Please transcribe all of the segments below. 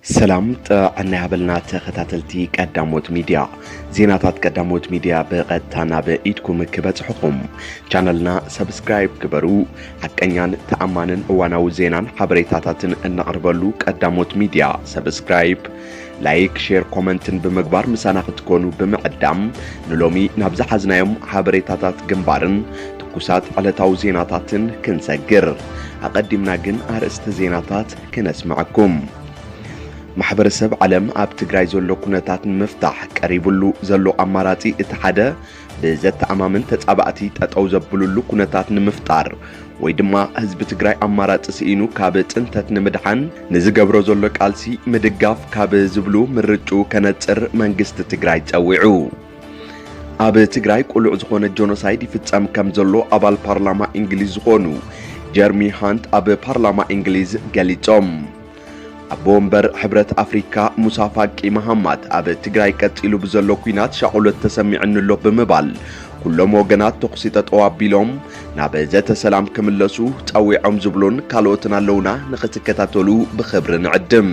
ሰላም ጥዕና ያበልና ተኸታተልቲ ቀዳሞት ሚድያ። ዜናታት ቀዳሞት ሚድያ ብቐጥታ ናብ ኢድኩም ክበጽሕኹም ቻነልና ሰብስክራይብ ግበሩ። ሓቀኛን ተኣማንን እዋናዊ ዜናን ሓበሬታታትን እነቕርበሉ ቀዳሞት ሚድያ ሰብስክራይብ፣ ላይክ፣ ሼር፣ ኮመንትን ብምግባር ምሳና ክትኮኑ ብምዕዳም ንሎሚ ናብ ዝሓዝናዮም ሓበሬታታት ግንባርን ትኩሳት ዕለታዊ ዜናታትን ክንሰግር። ኣቐዲምና ግን ኣርእስቲ ዜናታት ክነስምዐኩም። ማሕበረሰብ ዓለም ኣብ ትግራይ ዘሎ ኩነታት ንምፍታሕ ቀሪቡሉ ዘሎ ኣማራጺ እቲ ሓደ ብዘተኣማምን ተጻባእቲ ጠጠው ዘብሉሉ ኩነታት ንምፍጣር ወይ ድማ ህዝቢ ትግራይ ኣማራጺ ስኢኑ ካብ ጽንተት ንምድሓን ንዝገብሮ ዘሎ ቃልሲ ምድጋፍ ካብ ዝብሉ ምርጭኡ ከነጽር መንግስቲ ትግራይ ጸዊዑ። ኣብ ትግራይ ቁሉዕ ዝኾነ ጆኖሳይድ ይፍጸም ከም ዘሎ ኣባል ፓርላማ እንግሊዝ ዝኾኑ ጀርሚ ሃንት ኣብ ፓርላማ እንግሊዝ ገሊጾም። ኣቦ ወንበር ሕብረት ኣፍሪካ ሙሳ ፋቂ መሃማት ኣብ ትግራይ ቀጺሉ ብዘሎ ኲናት ሻቕሎት ተሰሚዑኒ ኣሎ ብምባል ኩሎም ወገናት ተኹሲ ጠጠው ኣቢሎም ናብ ዘተ ሰላም ክምለሱ ጸዊዖም ዝብሉን ካልኦትን ኣለውና ንኽትከታተሉ ብኽብሪ ንዕድም።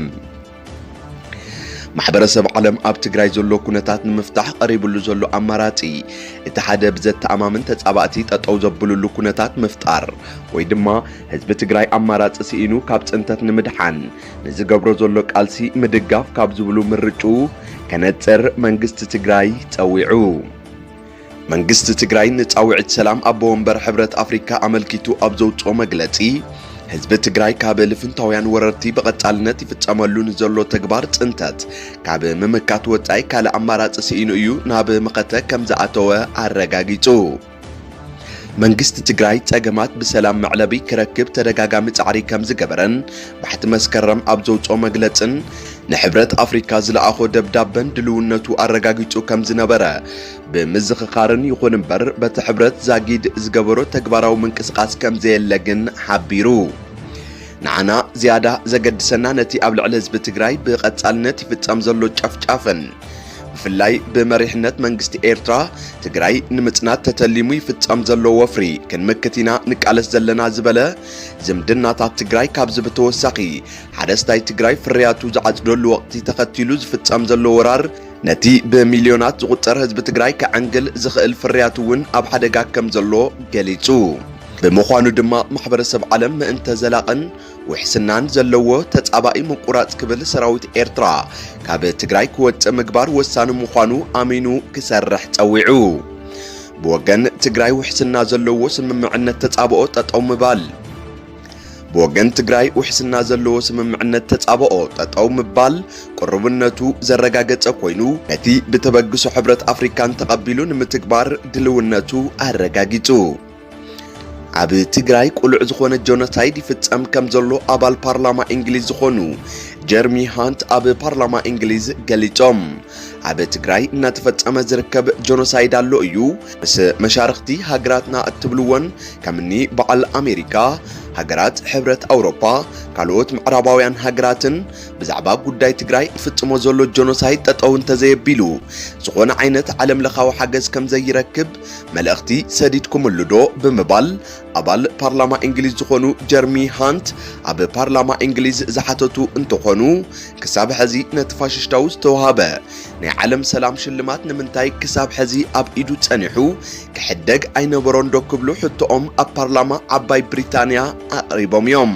ማሕበረሰብ ዓለም ኣብ ትግራይ ዘሎ ኩነታት ንምፍታሕ ቀሪብሉ ዘሎ ኣማራጺ እቲ ሓደ ብዘተኣማምን ተጻባእቲ ጠጠው ዘብሉሉ ኩነታት ምፍጣር ወይ ድማ ህዝቢ ትግራይ ኣማራጺ ስኢኑ ካብ ጽንተት ንምድሓን ንዝገብሮ ዘሎ ቃልሲ ምድጋፍ ካብ ዝብሉ ምርጭኡ ከነጽር መንግስቲ ትግራይ ጸዊዑ። መንግስቲ ትግራይ ንጻውዒት ሰላም ኣቦ ወንበር ሕብረት ኣፍሪካ ኣመልኪቱ ኣብ ዘውፅኦ መግለፂ፣ ህዝቢ ትግራይ ካብ ልፍንታውያን ወረርቲ ብቐጻልነት ይፍጸመሉ ንዘሎ ተግባር ጽንተት ካብ ምምካት ወጻኢ ካልእ ኣማራጺ ስኢኑ እዩ ናብ መኸተ ከም ዝኣተወ ኣረጋጊጹ። መንግስቲ ትግራይ ጸገማት ብሰላም መዕለቢ ክረክብ ተደጋጋሚ ጻዕሪ ከም ዝገበረን ባሕቲ መስከረም ኣብ ዘውፅኦ መግለጽን ንሕብረት ኣፍሪካ ዝለኣኾ ደብዳበን ድልውነቱ ኣረጋጊጹ ከም ዝነበረ ብምዝኽኻርን ይኹን እምበር በቲ ሕብረት ዛጊድ ዝገበሮ ተግባራዊ ምንቅስቓስ ከም ዘየለ ግን ሓቢሩ። ንዓና ዝያዳ ዘገድሰና ነቲ ኣብ ልዕሊ ህዝቢ ትግራይ ብቐጻልነት ይፍጸም ዘሎ ጨፍጫፍን ብፍላይ ብመሪሕነት መንግስቲ ኤርትራ ትግራይ ንምጽናት ተተሊሙ ይፍጸም ዘሎ ወፍሪ ክንምክት ኢና ንቃለስ ዘለና ዝበለ ዝምድናታት ትግራይ ካብዚ ብተወሳኺ ሓረስታይ ትግራይ ፍርያቱ ዝዓጽደሉ ወቕቲ ተኸቲሉ ዝፍጸም ዘሎ ወራር ነቲ ብሚልዮናት ዝቑጸር ህዝቢ ትግራይ ከዐንግል ዝኽእል ፍርያት እውን ኣብ ሓደጋ ከም ዘሎ ገሊጹ። ብምዃኑ ድማ ማሕበረሰብ ዓለም ምእንተ ዘላቕን ውሕስናን ዘለዎ ተጻባኢ ምቁራጽ ክብል ሰራዊት ኤርትራ ካብ ትግራይ ክወጽእ ምግባር ወሳኒ ምዃኑ ኣሚኑ ክሰርሕ ጸዊዑ። ብወገን ትግራይ ውሕስና ዘለዎ ስምምዕነት ተጻብኦ ጠጠው ምባል። ብወገን ትግራይ ውሕስና ዘለዎ ስምምዕነት ተጻብኦ ጠጠው ምባል ቅሩብነቱ ዘረጋገጸ ኮይኑ ነቲ ብተበግሶ ሕብረት ኣፍሪካን ተቐቢሉ ንምትግባር ድልውነቱ ኣረጋጊጹ። ኣብ ትግራይ ቁሉዕ ዝኾነ ጆኖሳይድ ይፍጸም ከም ዘሎ ኣባል ፓርላማ እንግሊዝ ዝኾኑ ጀርሚ ሃንት ኣብ ፓርላማ እንግሊዝ ገሊጾም። ኣብ ትግራይ እናተፈጸመ ዝርከብ ጆኖሳይድ ኣሎ እዩ። ምስ መሻርኽቲ ሃገራትና እትብልዎን ከምኒ በዓል ኣሜሪካ፣ ሃገራት ሕብረት ኣውሮፓ፣ ካልኦት ምዕራባውያን ሃገራትን ብዛዕባ ጉዳይ ትግራይ ዝፍጽሞ ዘሎ ጆኖሳይድ ጠጠው እንተዘየቢሉ ዝኾነ ዓይነት ዓለም ለኻዊ ሓገዝ ከም ዘይረክብ መልእኽቲ ሰዲድኩምሉ ዶ ብምባል ኣባል ፓርላማ እንግሊዝ ዝኾኑ ጀርሚ ሃንት ኣብ ፓርላማ እንግሊዝ ዝሓተቱ እንትኾኑ ክሳብ ሕዚ ነቲ ፋሽስታዊ ዝተውሃበ ናይ ዓለም ሰላም ሽልማት ንምንታይ ክሳብ ሕዚ ኣብ ኢዱ ጸኒሑ ክሕደግ ኣይነበሮን ዶ ክብሉ ሕቶኦም ኣብ ፓርላማ ዓባይ ብሪታንያ ኣቕሪቦም እዮም።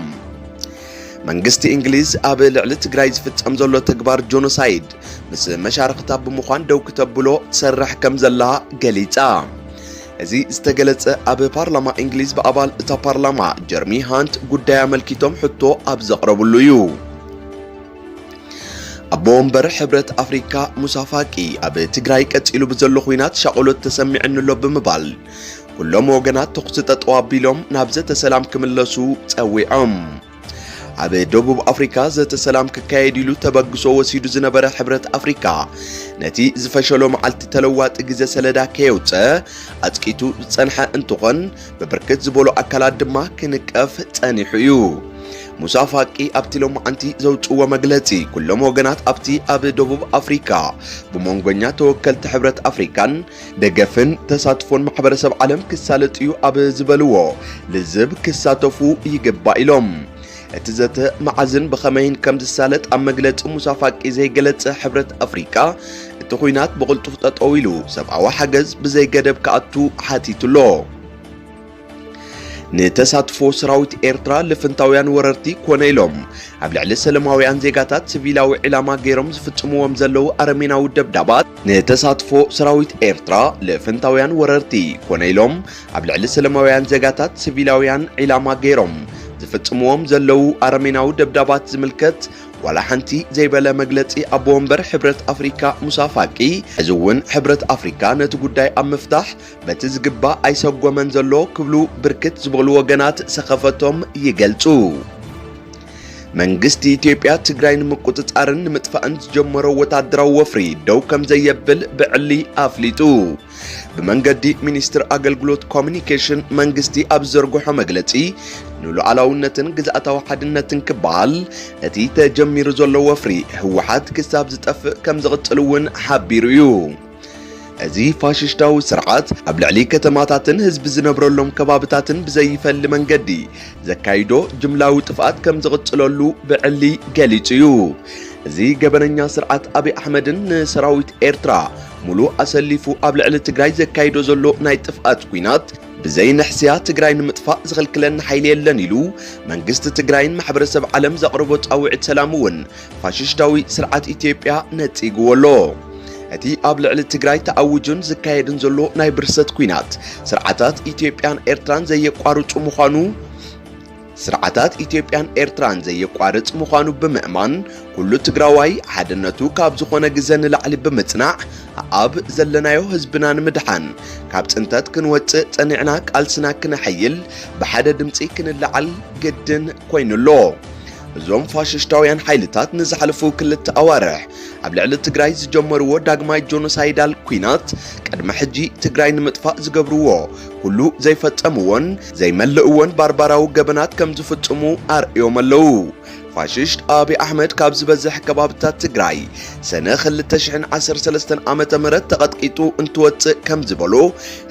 መንግስቲ እንግሊዝ ኣብ ልዕሊ ትግራይ ዝፍጸም ዘሎ ተግባር ጆኖሳይድ ምስ መሻርኽታ ብምዃን ደው ክተብሎ ትሰርሕ ከም ዘላ ገሊጻ። እዚ ዝተገለጸ ኣብ ፓርላማ እንግሊዝ ብኣባል እታ ፓርላማ ጀርሚ ሃንት ጉዳይ ኣመልኪቶም ሕቶ ኣብ ዘቕረብሉ እዩ። ኣቦ ወንበር ሕብረት ኣፍሪካ ሙሳ ፋቂ ኣብ ትግራይ ቀጺሉ ብዘሎ ኹናት ሻቕሎት ተሰሚዕኒ ኣሎ ብምባል ኩሎም ወገናት ተኹሲ ጠጠው ኣቢሎም ናብ ዘተ ሰላም ክምለሱ ጸዊዖም። ኣብ ደቡብ ኣፍሪካ ዘተ ሰላም ክካየድ ኢሉ ተበግሶ ወሲዱ ዝነበረ ሕብረት ኣፍሪካ ነቲ ዝፈሸሎ መዓልቲ ተለዋጢ ግዜ ሰለዳ ከየውፀ ኣጽቂቱ ዝጸንሐ እንትኾን ብብርክት ዝበሉ ኣካላት ድማ ክንቀፍ ጸኒሑ እዩ። ሙሳ ፋቂ ኣብቲ ሎማዓንቲ ዘውፅዎ መግለፂ ኩሎም ወገናት ኣብቲ ኣብ ደቡብ ኣፍሪካ ብመንጎኛ ተወከልቲ ሕብረት ኣፍሪካን ደገፍን ተሳትፎን ማሕበረሰብ ዓለም ክሳለጥ እዩ ኣብ ዝበልዎ ልዝብ ክሳተፉ ይግባእ ኢሎም። እቲ ዘተ መዓዝን ብኸመይን ከም ዝሳለጥ ኣብ መግለጺ ሙሳ ፋቂ ዘይገለጸ ሕብረት ኣፍሪቃ፣ እቲ ኲናት ብቕልጡፍ ጠጠው ኢሉ ሰብኣዊ ሓገዝ ብዘይገደብ ክኣቱ ሓቲቱ ኣሎ። ንተሳትፎ ሰራዊት ኤርትራ ልፍንታውያን ወረርቲ ኮነ ኢሎም ኣብ ልዕሊ ሰለማውያን ዜጋታት ሲቪላዊ ዒላማ ገይሮም ዝፍጽምዎም ዘለዉ ኣረሜናዊ ደብዳባት፣ ንተሳትፎ ሰራዊት ኤርትራ ልፍንታውያን ወረርቲ ኮነ ኢሎም ኣብ ልዕሊ ሰለማውያን ዜጋታት ሲቪላውያን ዒላማ ገይሮም ዝፍጽምዎም ዘለዉ ኣረሜናዊ ደብዳባት ዝምልከት ዋላ ሓንቲ ዘይበለ መግለጺ ኣቦ ወንበር ሕብረት ኣፍሪካ ሙሳ ፋቂ፣ እዚ እውን ሕብረት ኣፍሪካ ነቲ ጉዳይ ኣብ ምፍታሕ በቲ ዝግባእ ኣይሰጎመን ዘሎ ክብሉ ብርክት ዝበሉ ወገናት ሰኸፈቶም ይገልጹ። መንግስቲ ኢትዮጵያ ትግራይ ንምቁጽጻርን ንምጥፋእን ዝጀመሮ ወታደራዊ ወፍሪ ደው ከም ዘየብል ብዕሊ ኣፍሊጡ። ብመንገዲ ሚኒስትር ኣገልግሎት ኮሚኒኬሽን መንግስቲ ኣብ ዝዘርግሖ መግለጺ፣ ንሉዓላውነትን ግዝኣታዊ ሓድነትን ክበሃል እቲ ተጀሚሩ ዘሎ ወፍሪ ህወሓት ክሳብ ዝጠፍእ ከም ዝቕጽል እውን ሓቢሩ እዩ። እዚ ፋሽስታዊ ስርዓት ኣብ ልዕሊ ከተማታትን ህዝቢ ዝነብረሎም ከባብታትን ብዘይፈሊ መንገዲ ዘካይዶ ጅምላዊ ጥፍኣት ከም ዝቕጽለሉ ብዕሊ ገሊጹ እዩ። እዚ ገበነኛ ስርዓት ኣብይ ኣሕመድን ንሰራዊት ኤርትራ ሙሉእ ኣሰሊፉ ኣብ ልዕሊ ትግራይ ዘካይዶ ዘሎ ናይ ጥፍኣት ኲናት፣ ብዘይ ንሕስያ ትግራይ ንምጥፋእ ዝኽልክለኒ ሓይሊ የለን ኢሉ መንግስቲ ትግራይን ማሕበረሰብ ዓለም ዘቕርቦ ጻውዒት ሰላም እውን ፋሽስታዊ ስርዓት ኢትዮጵያ ነጺግዎ ኣሎ። እቲ ኣብ ልዕሊ ትግራይ ተኣዊጁን ዝካየድን ዘሎ ናይ ብርሰት ኲናት፣ ስርዓታት ኢትዮጵያን ኤርትራን ዘየቋርጹ ምዃኑ፣ ስርዓታት ኢትዮጵያን ኤርትራን ዘየቋርጽ ምዃኑ ብምእማን፣ ኩሉ ትግራዋይ ሓድነቱ ካብ ዝኾነ ግዘ ንላዕሊ ብምጽናዕ፣ ኣብ ዘለናዮ ህዝብና ንምድሓን ካብ ጽንተት ክንወጽእ ጸኒዕና ቃልስና ክነሐይል ብሓደ ድምጺ ክንለዓል ግድን ኮይኑ ኣሎ። እዞም ፋሽስታውያን ሓይልታት ንዝሓለፉ ክልተ ኣዋርሕ ኣብ ልዕሊ ትግራይ ዝጀመርዎ ዳግማይ ጆኖሳይዳል ኲናት፣ ቅድሚ ሕጂ ትግራይ ንምጥፋእ ዝገብርዎ ኩሉ ዘይፈጸምዎን ዘይመልእዎን ባርባራዊ ገበናት ከም ዝፍጽሙ ኣርእዮም ኣለዉ። ፋሽስት ኣብይ ኣሕመድ ካብ ዝበዝሕ ከባብታት ትግራይ ሰነ ክልተ ሽሕን ዓሰርተ ሰለስተን ዓመተ ምህረት ተቐጥቂጡ እንትወጽእ ከም ዝበሎ፣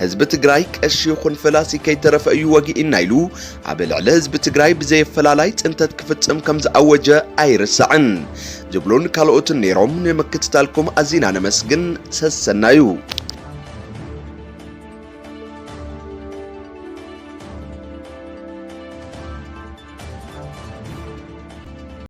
ህዝቢ ትግራይ ቀሺ ይኹን ፈላሲ ከይተረፈ እዩ ወጊእና ኢሉ ኣብ ልዕሊ ህዝቢ ትግራይ ብዘየፈላላይ ጽንተት ክፍጽም ከም ዝኣወጀ ኣይርሳዕን። ዝብሉን ካልኦትን ነይሮም። ንምክትታልኩም ኣዚና ነመስግን። ሰሰናዩ።